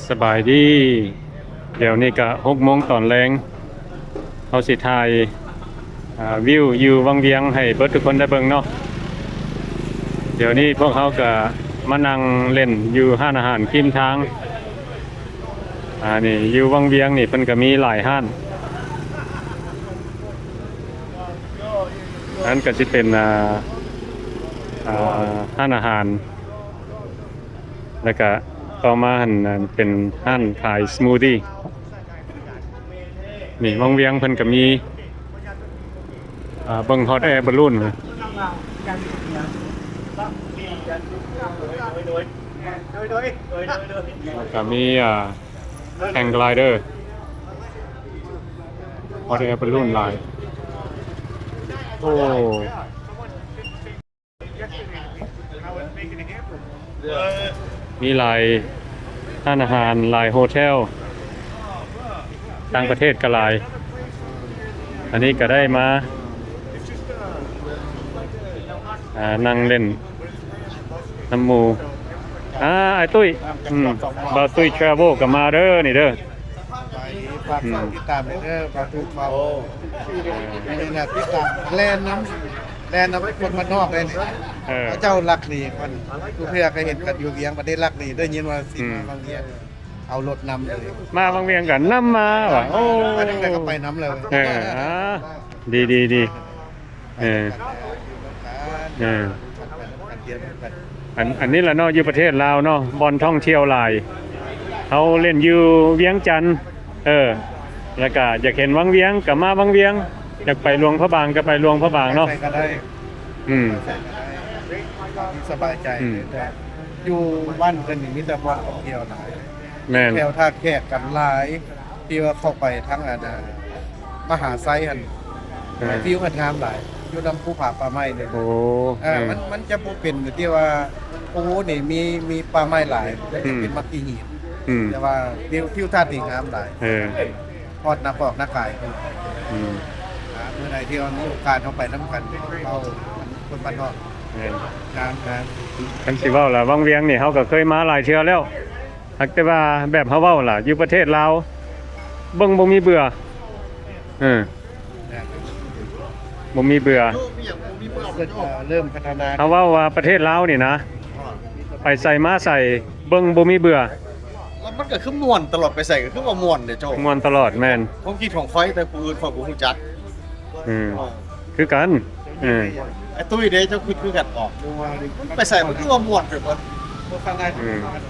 ສະບາຍດີ ດຽວນີ້ກະຫົກໂມງຕອນແລງ ເຮົາຊິຖ່າຍ ອ່າ ວິວຢູ່ວັງວຽງໃຫ້ເບິດທຸກຄົນໄດ້ເບິ່ງເນາະ. ດຽວນີ້ພວກເຮົາກະມານັ່ງຫຼິ້ນຢູ່ຮ້ານອາຫານກິມທາງ. ອ່າ ນີ້ຢູ່ວັງວຽງນີ້ເພິ່ນກະມີຫຼາຍຮ້ານ. ອັນນັ້ນກະຊິເປັນ ອ່າ ອ່າ ຮ້ານອາຫານ ແລ້ວກະຕໍ່ມາຫັ້ນ ອັນ ເປັນຮ້ານຂາຍສະມູດຕີ້. ນີ້ວັງວຽງເພິ່ນກະມີ ອ່າ ເບິ່ງຮອດແອບາລູນ ກະມີ ອ່າ ແຮງກະໄລເດີ ຮອດແອບາລູນຫຼາຍ. ໂອ້ ມີຫຼາຍຮ້ານອາຫານ ຫຼາຍໂຮເທວ ຕ່າງປະເທດກະຫຼາຍ. ອັນນີ້ກະໄດ້ມາ ອ່າ ນັ່ງຫຼິ້ນນຳໝູ່. ອ່າ ອ້າຍຕຸ້ຍ ອືມ ບ່າວຕຸ້ຍ Travel ກະມາເດີ ນີ້ເດີ. ສະບາຍດີ ຝາກ ອືມ ຕິດຕາມເດີ ບ່າວຕຸ້ຍ Travel ນີ້ແຫຼະ ຕິດຕາມ ແລ່ນນຳ ແລ່ນນຳຄົນບ້ານນອກເດ້ນີ້. ເອີ ເຂົາເຈົ້າລັກນີ້ ມັນ ທຸກເທື່ອກະເຫັນກັນຢູ່ວຽງ ບັດນີ້ລັກນີ້ ໄດ້ຍິນວ່າຊິມາ ອືມ ວັງວຽງ ເອົາລົດນຳເລີຍ ມາວັງວຽງກະນຳມາວ່າ. ໂອ້ ໄປທາງໃດກະໄປນຳເລີຍ. ເອີ ອ່າ ດີໆໆ ເອີ ເອີ ອັນ ອັນນີ້ລະເນາະ ຢູ່ປະເທດລາວເນາະ ບ່ອນທ່ອງທ່ຽວຫຼາຍ. ເຮົາຫຼິ້ນຢູ່ວຽງຈັນ ເອີ ແລ້ວກະຢາກເຫັນວັງວຽງກະມາວັງວຽງ ຢາກໄປຫຼວງພະບາງກະໄປຫຼວງພະບາງເນາະ. ໄປໃສກະໄດ້ ອືມ ໄປໃສກະໄດ້ ສະບາຍໃຈ. ອືມ ແຕ່ຢູ່ບ້ານເພິ່ນນີ້ມີແຕ່ບ່ອນທ່ອງທ່ຽວຫຼາຍ. ແມ່ນ ແຖວທ່າແຂກກັນຫຼາຍ ທີ່ວ່າເຂົ້າໄປທາງອັນ ອ່າ ມະຫາໄຊຫັ້ນ ເອີ ວິວມັນງາມຫຼາຍ ຢູ່ນຳພູຜາປ່າໄມ້ເດ້. ໂອ້ ເອີ ເອີ ມັນ ມັນຈະບໍ່ເປັນທີ່ວ່າ ໂອ້ ນີ້ມີ ມີປ່າໄມ້ຫຼາຍ ແລ້ວຈະເປັນ ອືມ ໝາກຂີ້ຫີນ ອືມ ແຕ່ວ່າວິວທິວທັດນີ້ງາມຫຼາຍ. ເອີ ຮອດນາກອກນາກາຍ. ອືມ ອ່າ ມື້ໃດທີ່ວ່າມີໂອກາດເຮົາໄປນຳກັນ ເວົ້າຄົນບ້ານນອກ. ແມ່ນ ງາມໆ. ຄັນຊິເວົ້າລະ ວັງວຽງນີ້ເຮົາກະເຄີຍມາຫຼາຍເທື່ອແລ້ວ ຫາກແຕ່ວ່າແບບເຮົາເວົ້າລະ ຢູ່ປະເທດລາວເບິ່ງບໍ່ມີເບື່ອ. ເອີ ບໍ່ມີເບື່ອ ເລີ່ມພັດທະນາ. ເຮົາເວົ້າວ່າປະເທດລາວນີ້ນະ ໄປໃສມາໃສເບິ່ງບໍ່ມີເບື່ອ. ແລ້ວມັນກະຄືມ່ວນຕະຫຼອດ ໄປໃສກະຄືວ່າມ່ວນເດ້ໂຈ້. ມ່ວນຕະຫຼອດ ແມ່ນ. ຄວາມຄິດຂອງຂ້ອຍ ແຕ່ຜູ້ອື່ນຂ້ອຍບໍ່ຮູ້ຈັກ. ອືມ ຄືກັນ. ເອີ ອ້າຍຕຸ້ຍເດ້ ເຈົ້າຄິດຄືກັນບໍ່? ໄປໃສມັນຄືວ່າມ່ວນໄປເບິດ. ອືມ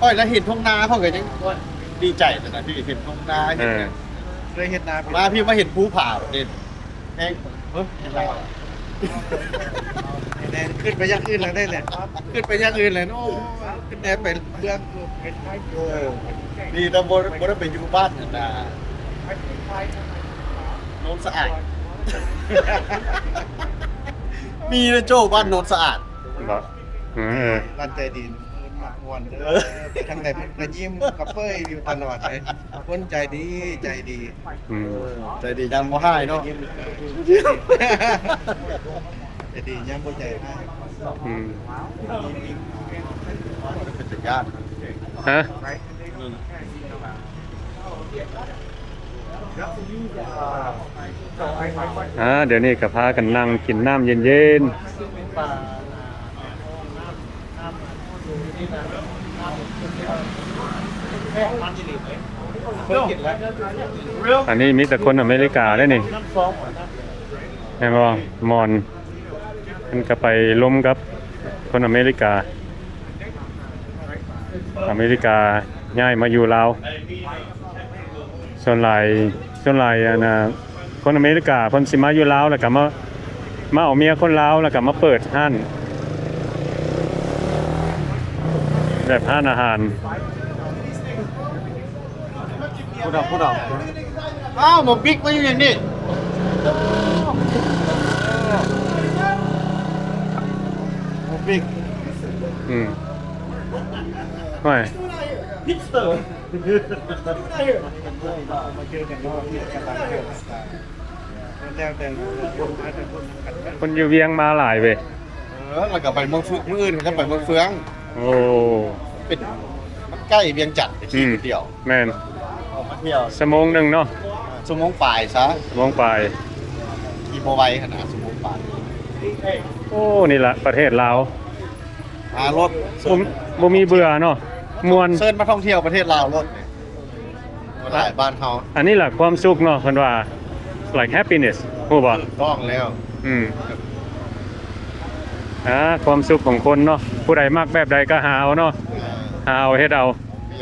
ຂ້ອຍລະເຫັນທົ່ງນາ ຂ້ອຍກະຍັງດີໃຈແລ້ວນະ ທີ່ເຫັນທົ່ງນາ ເຫັນຫຍັງ. ເອີ ເຄີຍເຫັນນາ ມາພີ້ມາເຫັນພູຜາເດ້. ແຮງ ເອີ ແດງຂຶ້ນໄປຢ່າງອື່ນແລ້ວເດ້ ຂຶ້ນໄປຢ່າງອື່ນແລ້ວ. ໂອ້ຍ ຂຶ້ນແດ່ໄປເບື້ອງ ເອີ ດີແຕ່ບໍ່ ບໍ່ໄດ້ໄປຢູ່ບ້ານຫັ້ນນະ ໂນນສະອາດ. ມີນະໂຈ້ ບ້ານໂນນສະອາດ. ບໍ່ ເອີ ບ້ານໃຈດີ ມັກມ່ວນເດີ. ເອີ ໄປທາງໃດເພິ່ນກະຍິ້ມກະເປີຍຢູ່ຕະຫຼອດເລີຍ. ຄົນໃຈດີ ໃຈດີ. ອືມ ໃຈດີຍາມບໍ່ຮ້າຍເນາະ. ໃຈດີຍາມບໍ່ໃຈຮ້າຍ. ອືມ ເປັນຕາຢ້ານ. ຮະ? ອ່າ ດຽວນີ້ກະພາກັນນັ່ງກິນນ້ຳເຢັນໆ. ອັນນີ້ມີແຕ່ຄົນອາເມລິກາເດ້ນີ້ ແມ່ນບໍ່? ມອນ ມັນກະໄປລົມກັບຄົນອາເມລິກາ. ອາເມລິກາຍ້າຍມາຢູ່ລາວ. ສ່ວນຫຼາຍ ສ່ວນຫຼາຍ ອັນນ່າ ຄົນອາເມລິກາເພິ່ນຊິມາຢູ່ລາວ ແລ້ວກະມາ ມາເອົາເມຍຄົນລາວ ແລ້ວກະມາເປີດຮ້ານ ແບບຮ້ານອາຫານ. ຜູ້ດຳ ຜູ້ດຳ. ອ້າວ ໝໍປິກມາຢູ່ຫຍັງນີ້? ໝໍປິກ. ອືມ ໂອ້ຍ ຄົນຢູ່ວຽງມາຫຼາຍເວີຍ. ເອີ ແລ້ວກະໄປເມືອງເຟືອງ ມື້ອື່ນກະໄປເມືອງເຟືອງ. ໂອ້ ເປັນ ມັນໄກ ໃກ້ວຽງຈັນ ໄປຂີ່ ອືມ ຄົນດຽວ. ແມ່ນ ອອກມາທ່ຽວ ຊົ່ວໂມງໜຶ່ງເນາະ. ຊົ່ວໂມງປາຍຊະ ຊົ່ວໂມງປາຍ. ຂີ່ບໍ່ໄວຂະໜາດຊົ່ວໂມງປາຍ. ໂອ້ ນີ້ລະປະເທດລາວ ຫາລົດ ບໍ່ ບໍ່ມີເບື່ອເນາະ ມ່ວນ. ເຊີນມາທ່ອງທ່ຽວປະເທດລາວໂລດນີ້ ຫຼາຍບ້ານເຮົາ. ອັນນີ້ລະຄວາມສຸກເນາະ ເພິ່ນວ່າ like happiness ຮູ້ບໍ່? ຖືກຕ້ອງແລ້ວ. ອືມ ອ່າ ຄວາມສຸກຂອງຄົນເນາະ ຜູ້ໃດມັກແບບໃດກໍຫາເອົາເນາະ. ເອີ ຫາເອົາເຮັດເອົາ. ວ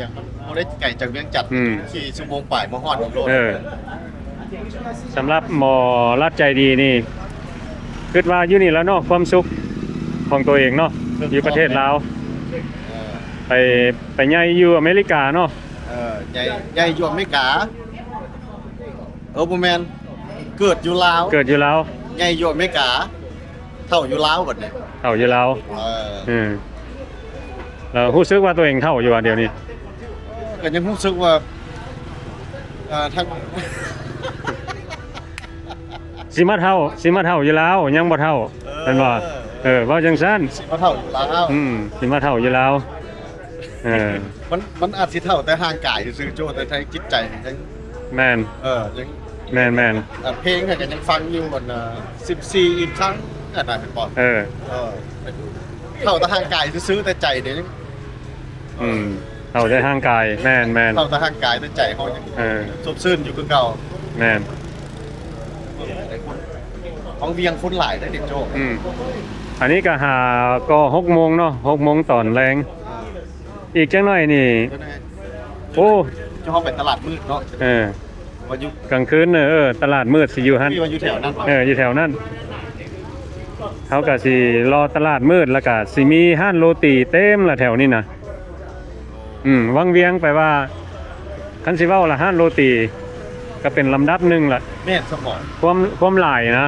ຽງມັນບໍ່ໄດ້ໄກຈາກວຽງຈັນ. ອືມ ສີ່ຊົ່ວໂມງປາຍມາຮອດໂລດ. ເອີ ສຳລັບໝໍລັດໃຈດີນີ້ ຄິດວ່າຢູ່ນີ້ລະເນາະ ຄວາມສຸກຂອງຕົວເອງເນາະ ຖືກຕ້ອງ ຢູ່ປະເທດລາວ. ເອີ ໄປ ໄປໃຫຍ່ຢູ່ອາເມລິກາເນາະ. ເອີ ໃຫຍ່ ໃຫຍ່ຢູ່ອາເມລິກາ. ເອີ ບໍ່ແມ່ນ ເກີດຢູ່ລາວ ເກີດຢູ່ລາວ ໃຫຍ່ຢູ່ອາເມລິກາ ເຖົ້າຢູ່ລາວບັດນີ້ ເຖົ້າຢູ່ລາວ. ເອີ ເອີ ແລ້ວຮູ້ສຶກວ່າຕົວເອງເຖົ້າຢູ່ວ່າດຽວນີ້? ກໍຍັງຮູ້ສຶກວ່າ ເອີ ທັງ ຊິມາເຖົ້າ ຊິມາເຖົ້າຢູ່ລາວ ຍັງບໍ່ເຖົ້າ. ເອີ ແມ່ນບໍ່? ເອີ ເອີ ເວົ້າຈັ່ງຊັ້ນ ຊິມາເຖົ້າຢູ່ລາວ. ອືມ ຊິມາເຖົ້າຢູ່ລາວ. ເອີ ມັນ ມັນອາດຊິເຖົ້າແຕ່ຮ່າງກາຍຊື່ໆ ໂຈ້ ແຕ່ໃນຈິດໃຈນີ້ຍັງ ແມ່ນ ເອີ ຍັງ ແມ່ນໆ ເອີ ເພງກໍຍັງຟັງຢູ່ ອັນ ເອີ ສິບສີ່ອີກຄັ້ງ ອັນນັ້ນແມ່ນບໍ່? ເອີ ເອີ ເຖົ້າແຕ່ຮ່າງກາຍຊື່ໆ ແຕ່ໃຈນີ້ຍັງ ອືມ ເຖົ້າແຕ່ຮ່າງກາຍ ແມ່ນໆ ເຖົ້າແຕ່ຮ່າງກາຍ ແຕ່ໃຈເຮົາຍັງ ເອີ ສົດຊື່ນຢູ່ຄືເກົ່າ. ແມ່ນ ຂອງວຽງຄົນຫຼາຍເດ້ ໂຈ້. ອືມ ອັນນີ້ກໍຫາກໍຫົກໂມງເນາະ ຫົກໂມງຕອນແລງ. ອ່າ ອີກຈັກໜ້ອຍນີ້ ໂອ້ ເຈົ້າເຮົາໄປຕະຫຼາດມືດເນາະ. ເອີ ວ່າຢູ່ກາງຄືນ ເອີ ຕະຫຼາດມືດຊິຢູ່ຫັ້ນ ທີ່ວ່າຢູ່ແຖວນັ້ນ. ເອີ ຢູ່ແຖວນັ້ນ ເຮົາກະຊິເລາະຕະຫຼາດມືດ ແລ້ວກະຊິມີຮ້ານໂລຕີເຕັມລະແຖວນີ້ນະ. ອືມ ວັງວຽງແປວ່າ ຄັນຊິເວົ້າລະຮ້ານໂລຕີ ກໍເປັນລຳດັບໜຶ່ງລະ. ແມ່ນ ສະບອຍ ຄວາມ ຄວາມຫຼາຍນະ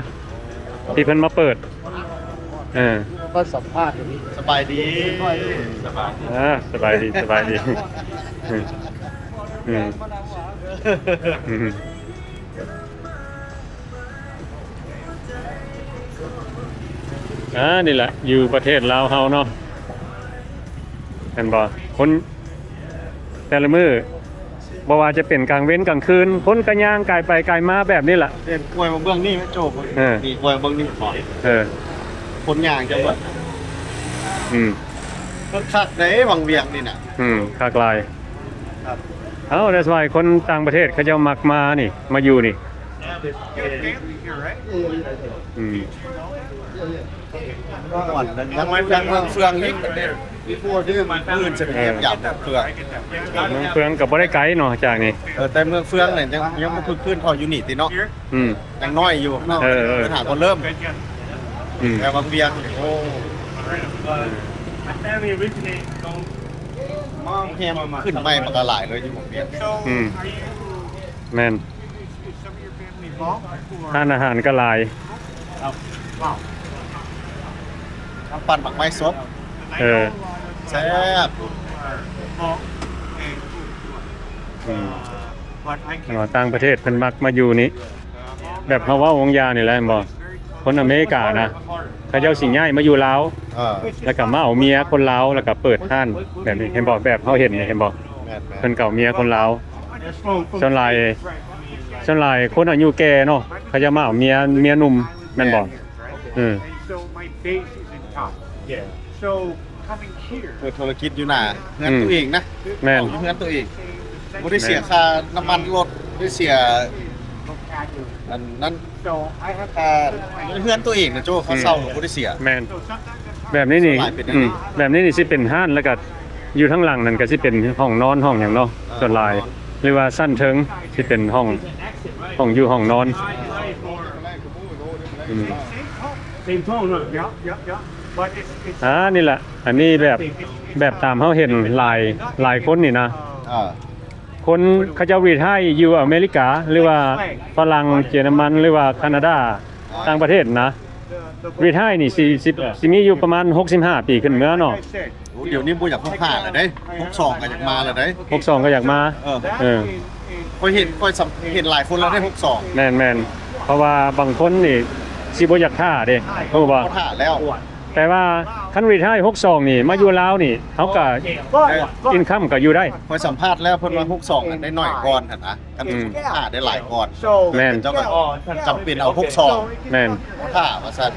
ທີ່ເພິ່ນມາເປີດ. ເອີ ມາສຳພາດຢູ່ນີ້. ສະບາຍດີ ສະບາຍດີ ອ່າ ສະບາຍດີ ສະບາຍດີ. ອືມ ອືມ ອືມ ອ່າ ນີ້ແຫຼະ ຢູ່ປະເທດລາວເຮົາເນາະ ເຫັນບໍ່? ຄົນແຕ່ລະມື້ ບໍ່ວ່າຈະເປັນກາງເວັນກາງຄືນ ຄົນກໍຍ່າງກາຍໄປກາຍມາແບບນີ້ລະ. ເຫັນກວຍມາເບື້ອງນີ້ແມ່ໂຈ້. ເອີ ນີ້ກວຍມາເບື້ອງນີ້. ເອີ ຄົນຍ່າງຈັກເບິດ. ອືມ ຄັກໆ ເດ້ ວັງວຽງນີ້ນະ. ອືມ ຄັກຫຼາຍ. ເອົ້າ that's why ຄົນຕ່າງປະເທດເຂົາເຈົ້າມັກມານີ້ ມາຢູ່ນີ້. ອືມ ຍັງ ຍັງເມືອງເຟືອງອີກ. ມື້ອື່ນຊິໄປຢ້ຽມຢາມເມືອງເຟືອງ. ເມືອງເຟືອງກໍບໍ່ໄດ້ໄກເນາະຈາກນີ້. ເອີ ແຕ່ເມືອງເຟືອງນີ້ຍັງ ຍັງບໍ່ຄຶກຄື້ນເທົ່າຢູ່ນີ້ຕິເນາະ. ອືມ ຍັງນ້ອຍຢູ່. ເອີ ເອີ ຫາກໍເລີ່ມ. ອືມ ແຕ່ວັງວຽງ ໂອ້ ໂຮງແຮມຂຶ້ນໃໝ່ມັນກໍຫຼາຍເລີຍຢູ່ວັງວຽງ. ອືມ ແມ່ນ. ຮ້ານອາຫານກໍຫຼາຍ. ນ້ຳປັ່ນໝາກໄມ້ສົດ. ເອີ ແຊບ. ອືມ ແຕ່ວ່າຕ່າງປະເທດເພິ່ນມັກມາຢູ່ນີ້ ແບບເຮົາເວົ້າວາງຢ່າງນີ້ແຫຼະ ແມ່ນບໍ່? ຄົນອາເມລິການະ ເຂົາເຈົ້າຊິຍ້າຍມາຢູ່ລາວ ເອີ ແລ້ວກໍມາເອົາເມຍຄົນລາວ ແລ້ວກໍເປີດຮ້ານແບບນີ້ ເຫັນບໍ່? ແບບເຮົາເຫັນນີ້ ເຫັນບໍ່? ແມ່ນໆ ເພິ່ນກໍເອົາເມຍຄົນລາວ. ສ່ວນຫຼາຍ ສ່ວນຫຼາຍຄົນອາຍຸແກ່ເນາະ ເຂົາຈະມາເອົາເມຍ ເມຍໜຸ່ມ ແມ່ນບໍ່? ເອີ ເປີດທຸລະກິດຢູ່ໜ້າເຮືອນ ອືມ ຕົວເອງນະ. ແມ່ນ ຢູ່ເຮືອນຕົວເອງ ບໍ່ໄດ້ເສຍ ແມ່ນ ຄ່ານ້ຳມັນລົດ ບໍ່ໄດ້ເສຍ ອັນນັ້ນ ຄ່າເຮືອນຕົວເອງນະໂຈ້ ຄ່າເຊົ່າ ອືມ ບໍ່ໄດ້ເສຍ. ແມ່ນ ແບບນີ້ນີ້ ອືມ ແບບນີ້ນີ້ຊິເປັນຮ້ານ ແລ້ວກໍຢູ່ທາງຫຼັງນັ້ນກໍຊິເປັນຫ້ອງນອນ ຫ້ອງຫຍັງເນາະ. ເອີ ສ່ວນຫຼາຍ ຫ້ອງນອນ ຫຼືວ່າຊັ້ນເທິງຊິເປັນຫ້ອງ ຫ້ອງຢູ່ຫ້ອງນອນ. ອືມ Same tone, no? Yeah, yeah, yeah. But it's, it's ອ່າ ນີ້ແຫຼະ ອັນນີ້ແບບ ແບບຕາມເຮົາເຫັນຫຼາຍ ຫຼາຍຄົນນີ້ນະ ອ່າ ຄົນເຂົາເຈົ້າຣີທາຍຢູ່ອາເມລິກາ ຫຼືວ່າຝຣັ່ງ ເຢຍລະມັນ ຫຼືວ່າຄານາດາ ຕ່າງປະເທດນະ ຣີທາຍນີ້ຊິ ຊິ ຊິມີຢູ່ປະມານຫົກສິບຫ້າປີຂຶ້ນເມືອເນາະ. ໂອ້ ດຽວນີ້ບໍ່ຢາກຫົກສິບຫ້າແລ້ວເດ້ ຫົກສິບສອງກໍຢາກມາແລ້ວເດ້ ຫົກສິບສອງກໍຢາກມາ. ເອີ ເອີ ຂ້ອຍເຫັນ ຂ້ອຍເຫັນຫຼາຍຄົນແລ້ວເດ້ ຫົກສິບສອງ. ແມ່ນໆ ເພາະວ່າບາງຄົນນີ້ຊິບໍ່ຢາກຖ້າເດ້ ຮູ້ບໍ່? ບໍ່ຖ້າແລ້ວ. ແຕ່ວ່າຄັນຣີທາຍຫົກສອງນີ້ ມາຢູ່ລາວນີ້ ເຮົາກໍອິນຄັມກໍຢູ່ໄດ້. ຂ້ອຍສຳພາດແລ້ວ ເພິ່ນວ່າຫົກສອງນັ້ນໄດ້ໜ້ອຍກ່ອນຫັ້ນນະ ຄັນ ອືມ ຫົກຫ້າໄດ້ຫຼາຍກ່ອນ. ແມ່ນ ເຈົ້າກໍຈຳເປັນເອົາຫົກສອງ ແມ່ນ ຖ້າວ່າຊັ້ນ.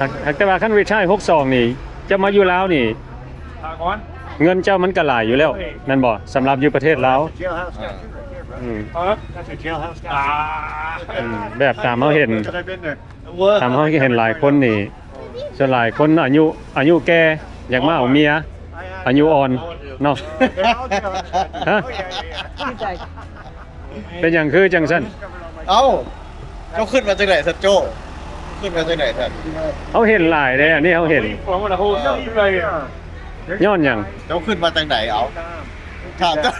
ຫາກ ຫາກແຕ່ວ່າຄັນຣີທາຍຫົກສອງນີ້ ເຈົ້າມາຢູ່ລາວນີ້ ເງິນເຈົ້າມັນກໍຫຼາຍຢູ່ແລ້ວ ແມ່ນບໍ່? ສຳລັບຢູ່ປະເທດລາວ Jailhouse. ອືມ Huh? That's a jailhouse. ອືມ ແບບຕາມເຮົາເຫັນ I've been there. ຕາມເຮົາເຫັນຫຼາຍຄົນນີ້ ສ່ວນຫຼາຍຄົນອາຍຸ ອາຍຸແກ່ ຢາກມາເອົາເມຍອາຍຸອ່ອນເນາະ. ຮະ? ເປັນຫຍັງຄືຈັ່ງຊັ້ນ? ເອົ້າ ເຈົ້າຄິດວ່າຈັ່ງໃດຊັ້ນໂຈ້? ຄິດວ່າຈັ່ງໃດຊັ້ນ? ເຮົາເຫັນຫຼາຍເດ້ ອັນນີ້ເຮົາເຫັນ. ຍ້ອນຫຍັງ? ເຈົ້າຄິດວ່າຈັ່ງໃດ? ເອົາ ຖາມເຈົ້າ.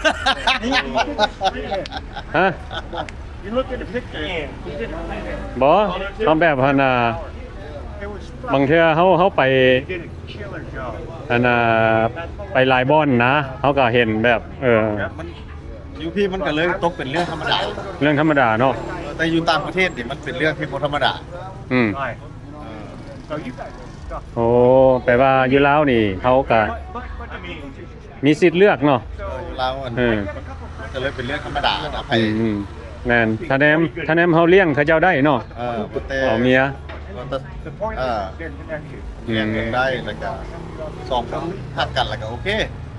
ຮະ? ບໍ່ ເຮົາແບບຫັ້ນນະ ບາງເທື່ອເຮົາ ເຮົາໄປ ອັນນະ ໄປຫຼາຍບ່ອນນະ ເຮົາກໍເຫັນແບບ ເອີ ມັນ ຢູ່ພີ້ມັນກໍເລີຍຕົກເປັນເລື່ອງທຳມະດາ ເລື່ອງທຳມະດາເນາະ. ແຕ່ຢູ່ຕ່າງປະເທດນີ້ມັນເປັນເລື່ອງທີ່ບໍ່ທຳມະດາ. ອືມ ໂອ້ ແປວ່າຢູ່ລາວນີ້ເຮົາກໍມີສິດເລືອກເນາະ. ເອີ ຢູ່ລາວ ເອີ ມັນກໍເລີຍເປັນເລື່ອງທຳມະດານະ ໃຜ ອືມ ແມ່ນ ຖ້າແນມ ຖ້າແນມເຮົາລ້ຽງເຂົາເຈົ້າໄດ້ເນາະ. ເອີ ແຕ່ເອົາເມຍ ເອີ ອືມ ລ້ຽງໄດ້ ແລ້ວກໍສອງຄົນຮັກກັນ ແລ້ວກໍໂອເຄ.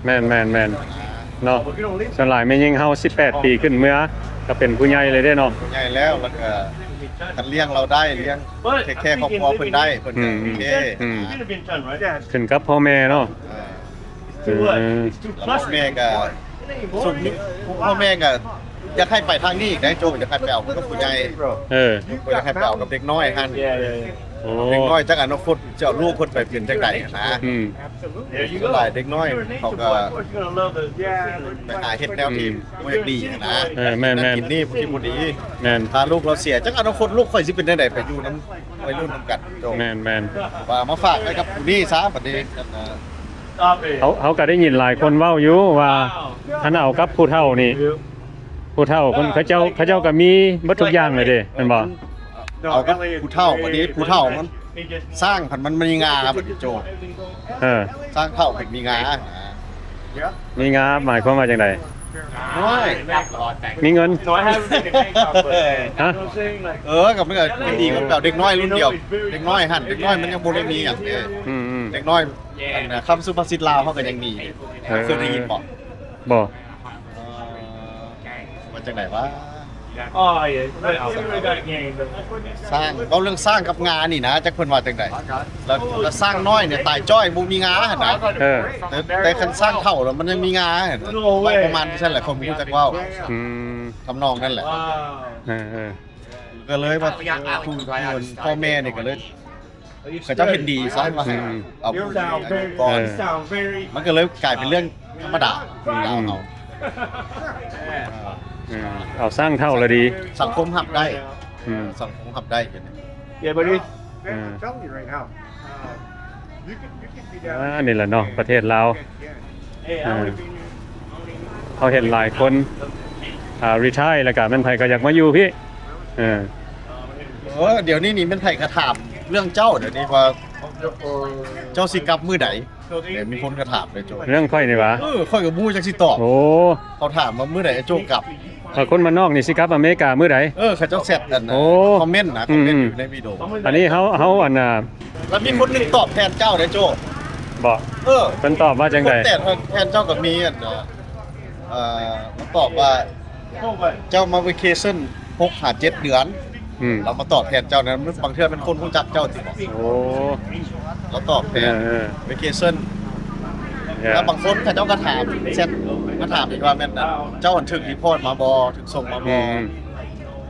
ແມ່ນໆໆ ເນາະ ສ່ວນຫຼາຍແມ່ຍິງເຮົາສິບແປດປີຂຶ້ນເມືອ ກໍເປັນຜູ້ໃຫຍ່ເລີຍເດ້ເນາະ. ຜູ້ໃຫຍ່ແລ້ວ ແລ້ວກໍຄັນລ້ຽງລາວໄດ້ ລ້ຽງ ເທກແຄຄອບຄົວເພິ່ນໄດ້ ເພິ່ນກໍ ອືມ ໂອເຄ. ອືມ ຂຶ້ນກັບພໍ່ແມ່ເນາະ. ເອີ ເອີ ແມ່ກໍ ສຸມ ພໍ່ແມ່ກໍຢາກໃຫ້ໄປທາງນີ້ໄດ້ໂຈ ຢາກໃຫ້ໄປເອົາກັບຜູ້ໃຫຍ່. ເອີ ບໍ່ຢາກໃຫ້ໄປເອົາກັບເດັກນ້ອຍຫັ້ນ. ໂອ້ ເດັກນ້ອຍຈັກອະນາຄົດຈະເອົາລູກເພິ່ນໄປເປັນຈັ່ງໃດຫັ້ນນະ. ອືມ ສ່ວນຫຼາຍເດັກນ້ອຍເຂົາກໍໄປຫາເຮັດແນວທີ່ ອືມ ບໍ່ຢາກດີຫັ້ນນະ. ເອີ ແມ່ນໆ ກິນນີ້ບໍ່ກິນບໍ່ດີ. ແມ່ນ ພາລູກລາວເສຍ ຈັກອະນາຄົດລູກຂ້ອຍຊິເປັນຈັ່ງໃດ ໄປຢູ່ນຳໄວລຸ້ນນຳກັນໂຈ. ແມ່ນໆ ວ່າມາຝາກໄວ້ກັບຜູ້ນີ້ຊະບັດນີ້. ເຮົາ ເຮົາກໍໄດ້ຍິນຫຼາຍຄົນເວົ້າຢູ່ວ່າ ຄັນເອົາກັບຜູ້ເຖົ້ານີ້ ຜູ້ເຖົ້າເພິ່ນ ເຂົາເຈົ້າ ເຂົາເຈົ້າກໍມີເບິດທຸກຢ່າງເລີຍເດ້ ແມ່ນບໍ່? ເອົາກັບຜູ້ເຖົ້າ ບັດນີ້ຜູ້ເຖົ້າມັນ ຊ້າງພັນມັນມີງາບັດນີ້ໂຈ. ເອີ ຊ້າງເຖົ້າເພິ່ນມີງາ ມີງາໝາຍຄວາມວ່າຈັ່ງໃດ? ໂອ້ຍ ມີເງິນ ຮະ? ເອີ ກໍມັນກໍຍັງດີກວ່າແບບເດັກນ້ອຍລຸ້ນດຽວ ເດັກນ້ອຍຫັ້ນ ເດັກນ້ອຍມັນຍັງບໍ່ໄດ້ມີຫຍັງເດ້. ອືມໆ ເດັກນ້ອຍ ອັນນະ ຄຳສຸພາສິດລາວເຮົາກໍຍັງມີ. ເອີ ເຄີຍໄດ້ຍິນບໍ່? ບໍ່. ເອີ ວ່າຈັ່ງໃດວະ? ຊ້າງ ເວົ້າເລື່ອງຊ້າງກັບງານີ້ນະ ຈັກເພິ່ນວ່າຈັ່ງໃດ? ແລ້ວ ແລ້ວຊ້າງນ້ອຍນີ້ຕາຍຈ້ອຍ ບໍ່ມີງາຫັ້ນນະ. ເອີ ແຕ່ ແຕ່ຄັນຊ້າງເຖົ້າແລ້ວມັນຍັງມີງາ ປະມານຊັ້ນແຫຼະ ຂ້ອຍບໍ່ຮູ້ຈັກເວົ້າ. ອືມ ທຳນອງນັ້ນແຫຼະ. ເອີໆ ກໍເລີຍວ່າ ຜູ້ ຜູ້ ພໍ່ແມ່ນີ້ກໍເລີຍ ເຂົາເຈົ້າເຫັນດີຊະວ່າ ອືມ ເອົາຜູ້ນີ້ອາຍຸກ່ອນ. ເອີ ມັນກໍເລີຍກາຍເປັນເລື່ອງທຳມະດາ. ອືມ ດາວເຮົາ ອືມ ເອົາຊ້າງເຖົ້າລະດີ ສັງຄົມຮັບໄດ້. ອືມ ສັງຄົມຮັບໄດ້. Yeah, buddy. ເອີ I'm telling you right now. ອ່າ ນີ້ແຫຼະເນາະ ປະເທດລາວ. ເອີ ເຮົາເຫັນຫຼາຍຄົນ ອ່າ ຣີທາຍ ແລ້ວກະແມ່ນໃຜກໍຢາກມາຢູ່ພີ້. ເອີ ເອີ ດຽວນີ້ນີ້ແມ່ນໃຜກໍຖາມເລື່ອງເຈົ້າ ດຽວນີ້ວ່າເຈົ້າຊິກັບມື້ໃດ. ແຕ່ມີຄົນກໍຖາມເດ້ໂຈ ເລື່ອງຂ້ອຍນີ້ຫວາ? ເອີ ຂ້ອຍກໍບໍ່ຮູ້ຈັກຊິຕອບ. ໂອ້ ເຂົາຖາມວ່າມື້ໃດໂຈກັບ. ເອີ ຄົນບ້ານນອກນີ້ຊິກັບອາເມລິກາມື້ໃດ? ເອີ ເຂົາເຈົ້າແຊັດອັນ ໂອ້ ຄອມເມັນນະ ອືມ ຄອມເມັນຢູ່ໃນວິດີໂອ. ອັນນີ້ເຮົາ ເຮົາ ອັນນ່າ ແລ້ວມີຄົນໜຶ່ງຕອບແທນເຈົ້າເດ້ໂຈ. ບໍ່? ເອີ ເພິ່ນຕອບວ່າຈັ່ງໃດ? ຄົນແທນ ແທນເຈົ້າກໍມີອັນ ເອີ ເອີ ມັນຕອບວ່າ ເຈົ້າມາເວເຄຊັ່ນຫົກຫາເຈັດເດືອນ. ອືມ ລາວມາຕອບແທນເຈົ້ານະ ບາງເທື່ອເປັນຄົນຮູ້ຈັກເຈົ້າຕິ. ໂອ້ ລາວຕອບແທນ ເອີ ເອີ ເວເຄຊັ່ນ. ແລ້ວບາງຄົນເຂົາເຈົ້າກໍຖາມ ແຊັດມາຖາມອີກວ່າແມ່ນ ເຈົ້າຖືກຣີພອດມາບໍ່ ຖືກສົ່ງມາບໍ່ ອືມ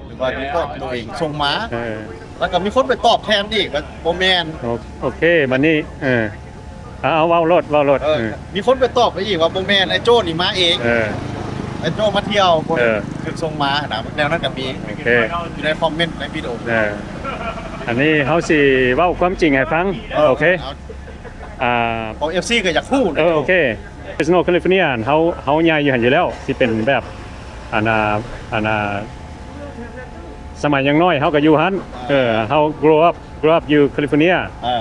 ຫຼືວ່າຣີພອດໂຕເອງສົ່ງມາ. ເອີ ແລ້ວກໍມີຄົນໄປຕອບແທນອີກວ່າບໍ່ແມ່ນ. ໂອ ໂອເຄ ບັດນີ້ ເອີ ເອົາ ເວົ້າໂລດ ເວົ້າໂລດ. ເອີ ເອີ ມີຄົນໄປຕອບໄປອີກວ່າບໍ່ແມ່ນ ໄອ້ໂຈ້ນີ້ມາເອງ. ເອີ ໄອ້ໂຈ້ມາທ່ຽວ ເອີ ຖືກສົ່ງມານະ ແນວນັ້ນກໍມີ. ໂອເຄ ຢູ່ໃນຄອມເມັນໃນວິດີໂອ. ເອີ ອັນນີ້ເຮົາຊິເວົ້າຄວາມຈິງໃຫ້ຟັງ. ເອີ ໂອເຄ ເອົາ ອ່າ ຂອງເອັຟຊີກໍຢາກຮູ້ນະ. ເອີ ໂອເຄ ເຟຣສໂນ ຄາລິຟໍເນຍ ເຮົາ ເຮົາໃຫຍ່ຢູ່ຫັ້ນຢູ່ແລ້ວ ຊິເປັນແບບ ອັນນ່າ ອັນນ່າ ສະໄໝຍັງນ້ອຍເຮົາກໍຢູ່ຫັ້ນ. ເອີ ເຮົາ grow up grow up ຢູ່ຄາລິຟໍເນຍ. ເອີ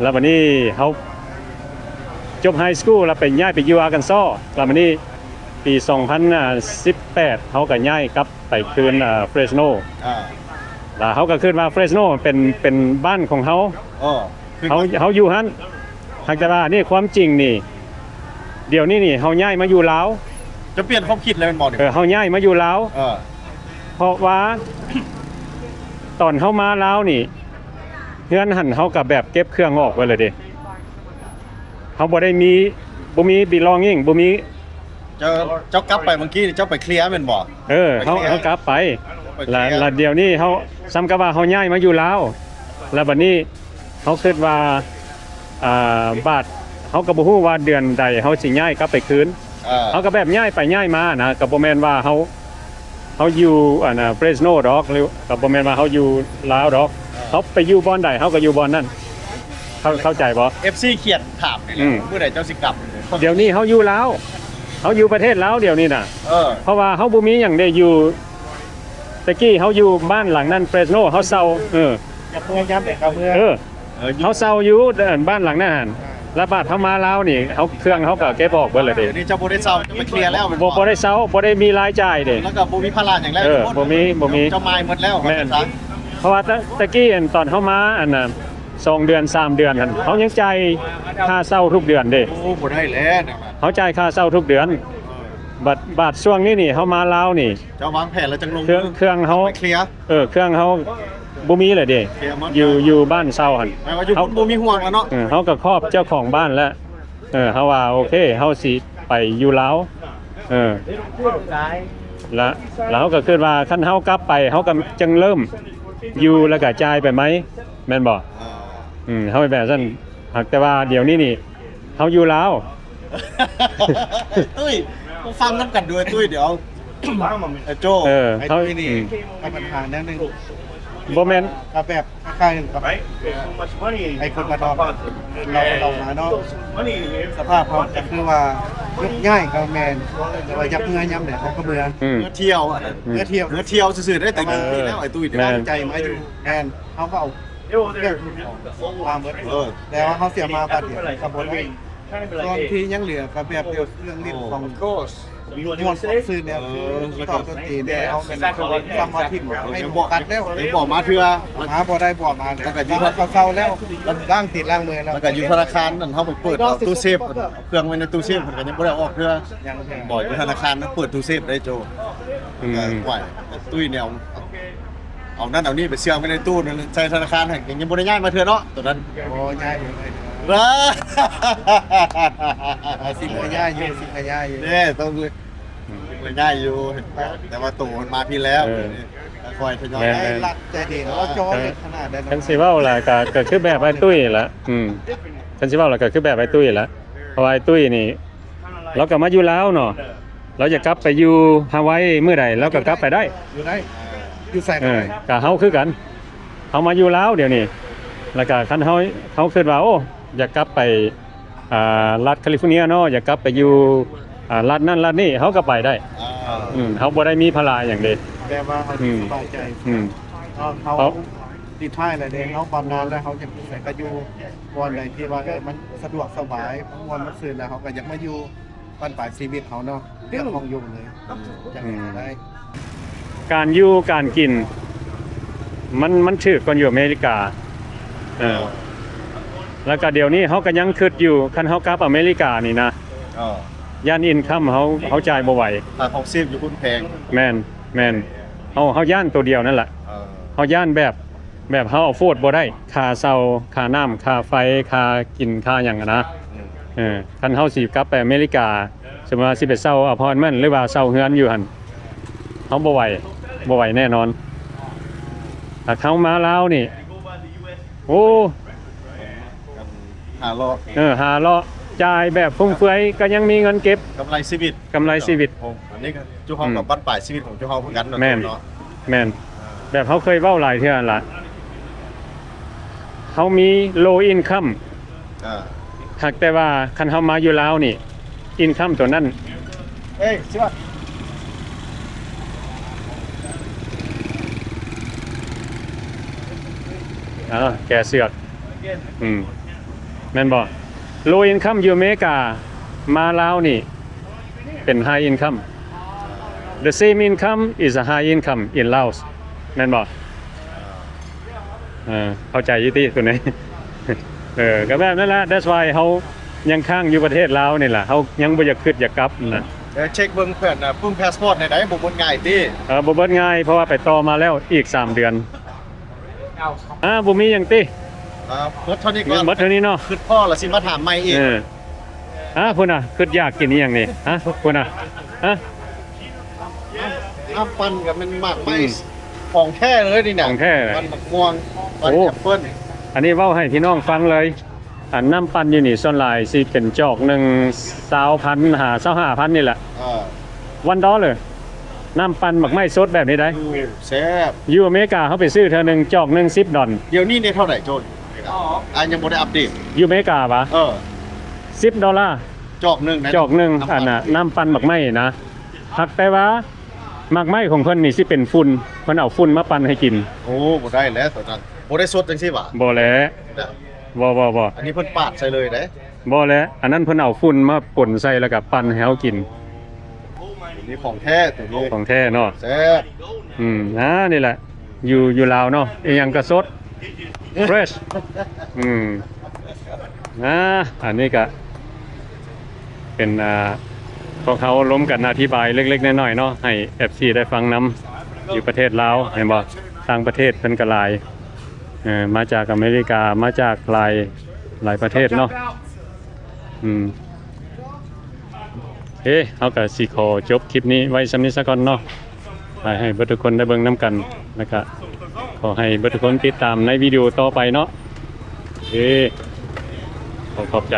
ແລ້ວບັດນີ້ເຮົາຈົບໄຮສະກູລ ແລ້ວໄປ ຍ້າຍໄປຢູ່ອາກັນຊໍ ແລ້ວບັດນີ້ປີສອງພັນສິບແປດ ເຮົາກໍຍ້າຍກັບໄປຄືນ ເອີ ເຟຣສໂນ ອ່າ ແລ້ວເຮົາກໍຄິດວ່າເຟຣສໂນເປັນ ເປັນບ້ານຂອງເຮົາ ເອີ ເຮົາ ເຮົາຢູ່ຫັ້ນ. ຫາກແຕ່ວ່ານີ້ຄວາມຈິງນີ້ ດຽວນີ້ນີ້ເຮົາຍ້າຍມາຢູ່ລາວ. ຈະປ່ຽນຄວາມຄິດແລ້ວແມ່ນບໍ່ນີ້? ເອີ ເຮົາຍ້າຍມາຢູ່ລາວ ເອີ ເພາະວ່າຕອນເຮົາມາລາວນີ້ ເຮືອນຫັ້ນເຮົາກໍແບບເກັບເຄື່ອງອອກໄວ້ແລ້ວເດ້. ເຮົາບໍ່ໄດ້ມີ ບໍ່ມີ belonging ບໍ່ມີ. ເຈົ້າ ເຈົ້າກັບໄປມື້ກີ້ນີ້ ເຈົ້າໄປເຄລຍແມ່ນບໍ່? ເອີ ໄປເຄລຍ ເຮົາ ເຮົາກັບໄປ ໄປເຄລຍ ແລ້ວ ແລ້ວດຽວນີ້ເຮົາ ສ່ຳກັບວ່າເຮົາຍ້າຍມາຢູ່ລາວ ແລ້ວບັດນີ້ເຮົາຄິດວ່າ ອ່າ ບາດ ເຮົາກໍບໍ່ຮູ້ວ່າເດືອນໃດເຮົາຊິຍ້າຍກັບໄປຄືນ. ເອີ ເຮົາກໍແບບຍ້າຍໄປຍ້າຍມານະ ກໍບໍ່ແມ່ນວ່າເຮົາ ເຮົາຢູ່ອັນນ່າ ເຟຣສໂນດອກ ຫຼືກໍບໍ່ແມ່ນວ່າເຮົາຢູ່ລາວດອກ ເອີ ເຮົາໄປຢູ່ບ່ອນໃດເຮົາກໍຢູ່ບ່ອນນັ້ນ. ເຂົ້າ ເຂົ້າໃຈບໍ່? ເອັຟຊີຂຽນຖາມນີ້ແຫຼະ ອືມ ມື້ໃດເຈົ້າຊິກັບ? ດຽວນີ້ເຮົາຢູ່ລາວ ເຮົາຢູ່ປະເທດລາວດຽວນີ້ນະ ເອີ ເພາະວ່າເຮົາບໍ່ມີຫຍັງເດ້ ຢູ່ ແຕ່ກີ້ເຮົາຢູ່ບ້ານຫຼັງນັ້ນ ເຟຣສໂນ ເຮົາເຊົ່າ ເອີ ຢາກເມືອຍາມໃດກໍເມືອ ເອີ ເອີ ເຮົາເຊົ່າຢູ່ ເອີ ບ້ານຫຼັງນັ້ນຫັ້ນ ແລ້ວບາດເຮົາມາລາວນີ້ ເຮົາ ເຄື່ອງເຮົາກໍເກັບອອກເບິດແລ້ວເດ້. ດຽວນີ້ເຈົ້າບໍ່ໄດ້ເຊົ່າ ເຈົ້າໄປເຄລຍແລ້ວແມ່ນບໍ່? ບໍ່ ບໍ່ໄດ້ເຊົ່າ ບໍ່ໄດ້ມີລາຍຈ່າຍເດ້ ແລ້ວກໍບໍ່ມີພາລະຫຍັງແລ້ວ. ເອີ ບໍ່ມີ ບໍ່ມີ ເຈົ້າໝາຍໝົດແລ້ວ. ແມ່ນ ເພາະວ່າແຕ່ ແຕ່ກີ້ອັນຕອນເຮົາມາອັນນ່າ ສອງເດືອນ ສາມເດືອນຫັ້ນ ເຮົາຍັງຈ່າຍຄ່າເຊົ່າທຸກເດືອນເດ້. ໂອ້ ບໍ່ໄດ້ແລ້ວ ເຮົາຈ່າຍຄ່າເຊົ່າທຸກເດືອນ. ເອີ ບາດ ບາດຊ່ວງນີ້ນີ້ ເຮົາມາລາວນີ້ ເຈົ້າວາງແຜນແລ້ວຈັ່ງລົງ ເຄື່ອງ ເຄື່ອງເຮົາ ໄປເຄລຍ ເອີ ເຄື່ອງເຮົາບໍ່ມີແລ້ວເດ້ ເຄລຍໝົດ ຢູ່ ຢູ່ບ້ານເຊົ່າຫັ້ນ. ແປວ່າຢູ່ພຸ້ນບໍ່ມີຫ່ວງແລ້ວເນາະ. ເອີ ເຮົາກໍຂອບເຈົ້າຂອງບ້ານແລ້ວ ເອີ ເຮົາວ່າໂອເຄ ເຮົາຊິໄປຢູ່ລາວ ເອີ ແລ້ວ ແລ້ວເຮົາກໍຄິດວ່າຄັນເຮົາກັບໄປ ເຮົາກໍຈັ່ງເລີ່ມຢູ່ ແລ້ວກໍຈ່າຍໄປໃໝ່ ແມ່ນບໍ່? ເອີ ອືມ ເຮົາເປັນແບບນັ້ນ. ຫາກແຕ່ວ່າດຽວນີ້ນີ້ ເຮົາຢູ່ລາວ ຕຸ້ຍ ມາຟັງນຳກັນດ້ວຍຕຸ້ຍ ດຽວ ເອີ ໂຈ້ ເອີ ເຮົາ ໄອ້ຕຸ້ຍນີ້ ອືມ ມີບັນຫາແນວໜຶ່ງ ບໍ່ແມ່ນ ກໍແບບຄ້າຍໆກັບໄອ້ຄົນບ້ານນອກ ເຮົາໄປເຮົາມາເນາະ ສະພາບເຮົາກໍຄືວ່າຍົກຍ້າຍກໍແມ່ນ ແຕ່ວ່າຢາກເມືອຍາມໃດເຮົາກໍເມືອ ອືມ ເມືອທ່ຽວ ອືມ ເມືອທ່ຽວ ເມືອທ່ຽວຊື່ໆ ໄດ້ແຕ່ຢູ່ ເອີ ນີ້ແລ້ວໄອ້ຕຸ້ຍນີ້ ແມ່ນ ໃຈມາຢູ່ ແມ່ນ ເຮົາກໍເອົາ ເລື່ອງຂອງ ເອີ ເລື່ອງຂອງ ວາງເບິດ ເອີ ແຕ່ວ່າເຮົາເສຍມາບາດດຽວກໍບໍ່ໄດ້ ສ່ວນທີ່ຍັງເຫຼືອກໍແບບດຽວເລື່ອງຫຼິ້ນຂອງ ໂອ້ ມ່ວນຊື່ແນວ ເອີ ຄືເຂົ້າຕົນຕີນ ແຕ່ເຮົາແມ່ນສຳມາທິໃຫ້ໝູ່ກັດແລ້ວ ຍັງບໍ່ມາເທື່ອ ມາບໍ່ໄດ້ບໍ່ມາ ແລ້ວກໍຢູ່ເຊົາແລ້ວ ລ້າງຕີນລ້າງມືແລ້ວ ແລ້ວກໍຢູ່ທະນາຄານນັ້ນ ເຮົາໄປເປີດເອົາຕູ້ເຊຟ ເອົາເຄື່ອງໄວ້ໃນຕູ້ເຊຟ ເພິ່ນກໍຍັງບໍ່ໄດ້ເອົາອອກເທື່ອ ຍັງ ບໍ່ ຢູ່ທະນາຄານເປີດຕູ້ເຊຟໄດ້ໂຈ ອືມ ກໍໄຫວ ຕຸ້ຍແນວ ເອົານັ້ນເອົານີ້ໄປເຊື່ອມໄວ້ໃນຕູ້ນັ້ນ ໃສ່ທະນາຄານໃຫ້ ຍັງບໍ່ໄດ້ຍ້າຍມາເທື່ອເນາະ ໂຕນັ້ນ ບໍ່ຍ້າຍ ບໍ່ໄດ້ ຊິເມືອຍ້າຍຢູ່ ຊິເມືອຍ້າຍຢູ່ ເດ້ ຕ້ອງ ອືມ ຊິເມືອຍ້າຍຢູ່ ເຫັນບໍ່ ແຕ່ວ່າໂຕມັນມາພີ້ແລ້ວ ເອີ ຄ່ອຍທະຍອຍ ແມ່ນໆ ລັດໃຈດີ ລາວຈ່ອຍຂະໜາດໃດ ຄັນຊິເວົ້າລະ ກໍ ກໍຄືແບບອ້າຍຕຸ້ຍລະ ອືມ ຄັນຊິເວົ້າລະ ກໍຄືແບບອ້າຍຕຸ້ຍລະ ເພາະວ່າອ້າຍຕຸ້ຍນີ້ ລາວກໍມາຢູ່ລາວເນາະ ລາວຢາກກັບໄປຢູ່ຮາວາຍມື້ໃດ ລາວກໍກັບໄປໄດ້ ຢູ່ໄດ້ ຢູ່ໃສກໍໄດ້ ເອີ ກໍເຮົາຄືກັນ ເຮົາມາຢູ່ລາວດຽວນີ້ ແລ້ວກໍຄັນເຮົາ ເຮົາຄິດວ່າ ໂອ້ ຢາກກັບໄປ ອ່າ ລັດຄາລິຟໍເນຍເນາະ ຢາກກັບໄປຢູ່ ອ່າ ລັດນັ້ນລັດນີ້ ເຮົາກໍໄປໄດ້ ອ່າ ອືມ ເຮົາບໍ່ໄດ້ມີພາລະຫຍັງເດ້ ແບບວ່າເຮົາ ອືມ ສະບາຍໃຈ ອືມ ເຮົາ ເຮົາ ເຮົາ ຣີໄທແລ້ວເດ້ ເຮົາບຳນານແລ້ວ ເຮົາຢາກຢູ່ໃສກໍຢູ່ ບ່ອນໃດທີ່ວ່າ ເອີ ມັນສະດວກສະບາຍ ມັນມ່ວນມັນຊື່ນ ແລ້ວເຮົາກໍຢາກມາຢູ່ບັ້ນປາຍຊີວິດເຮົາເນາະ ເລື່ອງຂອງຢູ່ເລີຍ ອືມ ຈະເຮັດໃດ ການຢູ່ການກິນ ມັນ ມັນຖືກກ່ອນຢູ່ອາເມລິກາ ເອີ ແລ້ວກະດຽວນີ້ເຮົາກະຍັງຄິດຢູ່ ຄັນເຮົາກັບອາເມລິການີ້ນະ ເອີ ຢ້ານອິນຄຳເຮົາ ເຮົາຈ່າຍບໍ່ໄຫວ ຄ່າຄອງຊີບຢູ່ພຸ້ນແພງ ແມ່ນ ແມ່ນ ເຮົາ ເຮົາຢ້ານໂຕດຽວນັ້ນລະ ເອີ ເຮົາຢ້ານແບບ ແບບເຮົາອາຟອດບໍ່ໄດ້ ຄ່າເຊົ່າ ຄ່ານ້ຳ ຄ່າໄຟ ຄ່າກິນ ຄ່າຫຍັງຫັ້ນນະ ອືມ ເອີ ຄັນເຮົາຊິກັບໄປອາເມລິກາ ສົມມຸດວ່າຊິໄປເຊົ່າອາພາດເມັນ ຫຼືວ່າເຊົ່າເຮືອນຢູ່ຫັ້ນ ເຮົາບໍ່ໄຫວ ບໍ່ໄຫວແນ່ນອນ ຖ້າເຮົາມາລາວນີ້ ໂອ້ ຫ້າເລາະ ເອີ ຫ້າເລາະ ຈ່າຍແບບຟຸມເຟືອຍ ກໍຍັງມີເງິນເກັບ ກຳໄລຊີວິດ ກຳໄລຊີວິດ ໂອ້ ອັນນີ້ກໍຈຸເຮົາ ອືມ ກັບບັ້ນປາຍຊີວິດຂອງຈຸເຮົາຄືກັນເນາະ ແມ່ນ ເນາະ ແມ່ນ ແບບເຮົາເຄີຍເວົ້າຫຼາຍເທື່ອຫັ້ນລະ ເຮົາມີ low income ອ່າ ຫາກແຕ່ວ່າຄັນເຮົາມາຢູ່ລາວນີ້ income ຕົວນັ້ນ ເອີຍ ສະຫວັດ ອ່າ ແກ່ເຊືອກ ອືມ ແມ່ນບໍ່? Low income ຢູ່ອາເມລິກາ ມາລາວນີ້ເປັນ high income. The same income is a high income in Laos ແມ່ນບໍ່? ເອີ ເຂົ້າໃຈຢູ່ຕິຕົວນີ້? ເອີ ກໍແບບນັ້ນລະ that's why ເຮົາຍັງຄ້າງຢູ່ປະເທດລາວນີ້ລະ ເຮົາຍັງບໍ່ຢາກຄິດຢາກກັບນະ. ເອີ ເຊັກເບິ່ງເພື່ອນນະ ປຶ້ມ passport ແນວໃດ ບໍ່ໝົດງ່າຍຕິ? ເອີ ບໍ່ເບິດງ່າຍ ເພາະວ່າໄປຕໍ່ມາແລ້ວອີກສາມເດືອນ. ອ່າ ບໍ່ມີຫຍັງຕິ? ອ່າ ເບິດເທົ່ານີ້ກ່ອນ ເບິດເທົ່ານີ້ເນາະ. ຄິດພໍລະຊິມາຖາມໃໝ່ອີກ. ເອີ ອ່າ ພຸ້ນນະ ຄິດຢາກກິນອີ່ຫຍັງນີ້? ຮະ ພຸ້ນນະ ຮະ? ນ້ຳ ນ້ຳປັ່ນກໍແມ່ນໝາກໄມ້ ອືມ ຂອງແທ້ເລີຍນີ້ນະ ຂອງແທ້ເລີຍ ປັ່ນໝາກມ່ວງ ປັ່ນ ໂອ້ ແອັບເປິ້ນ. ອັນນີ້ເວົ້າໃຫ້ພີ່ນ້ອງຟັງເລີຍ ອັນນ້ຳປັ່ນຢູ່ນີ້ສ່ວນຫຼາຍຊິເປັນຈອກໜຶ່ງ ຊາວພັນ ຫາ ຊາວຫ້າພັນນີ້ແຫຼະ. ເອີ one dollar ນ້ຳປັ່ນໝາກໄມ້ສົດແບບນີ້ໄດ໋. ໂອ້ ແຊບ. ຢູ່ອາເມລິກາເຮົາໄປຊື້ເທື່ອໜຶ່ງຈອກໜຶ່ງສິບດອນ. ດຽວນີ້ເດເທົ່າໃດໂຈນ? ອ່າ ຍັງບໍ່ໄດ້ອັບເດດ. ຢູ່ອາເມລິກາຫວາ? ເອີ ສິບດອນລາ ຈອກໜຶ່ງນະ ຈອກໜຶ່ງ ນ້ຳປັ່ນ ອັນນ່າ ນ້ຳປັ່ນໝາກໄມ້ນະ. ຫາກແຕ່ວ່າໝາກໄມ້ຂອງເພິ່ນນີ້ຊິເປັນຝຸ່ນ ເພິ່ນເອົາຝຸ່ນມາປັ່ນໃຫ້ກິນ. ໂອ້ ບໍ່ໄດ້ແລ້ວຕົວນັ້ນ ບໍ່ໄດ້ສົດຈັ່ງຊີ້ຫວາ? ບໍ່ແຫຼະ ບໍ່ ບໍ່ ບໍ່ ອັນນີ້ເພິ່ນປາດໃສ່ເລີຍເດ້. ບໍ່ແຫຼະ ອັນນັ້ນເພິ່ນເອົາຝຸ່ນມາປົນໃສ່ ແລ້ວກໍປັ່ນໃຫ້ເຮົາກິນ. ນີ້ຂອງແທ້ ຕົວນີ້ຂອງແທ້ເນາະ ແຊບ. ອືມ ອ່າ ນີ້ແຫຼະ ຢູ່ ຢູ່ລາວເນາະ ອີ່ຫຍັງກໍສົດ fresh. ອືມ ອ່າ ອັນນີ້ກໍເປັນ ອ່າ ພວກເຮົາລົມກັນອະທິບາຍເລັກໆນ້ອຍໆເນາະ ໃຫ້ເອັຟຊີໄດ້ຟັງນຳ. ຢູ່ປະເທດລາວ ເຫັນບໍ່? ຕ່າງປະເທດເພິ່ນກໍຫຼາຍ ເອີ ມາຈາກອາເມລິກາ ມາຈາກຫຼາຍ ຫຼາຍປະເທດເນາະ. ອືມ ເອີ ເຮົາກໍຊິຂໍຈົບຄລິບນີ້ໄວ້ສ່ຳນີ້ສາກ່ອນເນາະ ໃຫ້ ໃຫ້ເບິດທຸກຄົນໄດ້ເບິ່ງນຳກັນ ແລ້ວກໍຂໍໃຫ້ເບິດທຸກຄົນຕິດຕາມໃນວິດີໂອຕໍ່ໄປເນາະ. ເອີ ຂໍຂອບໃຈ.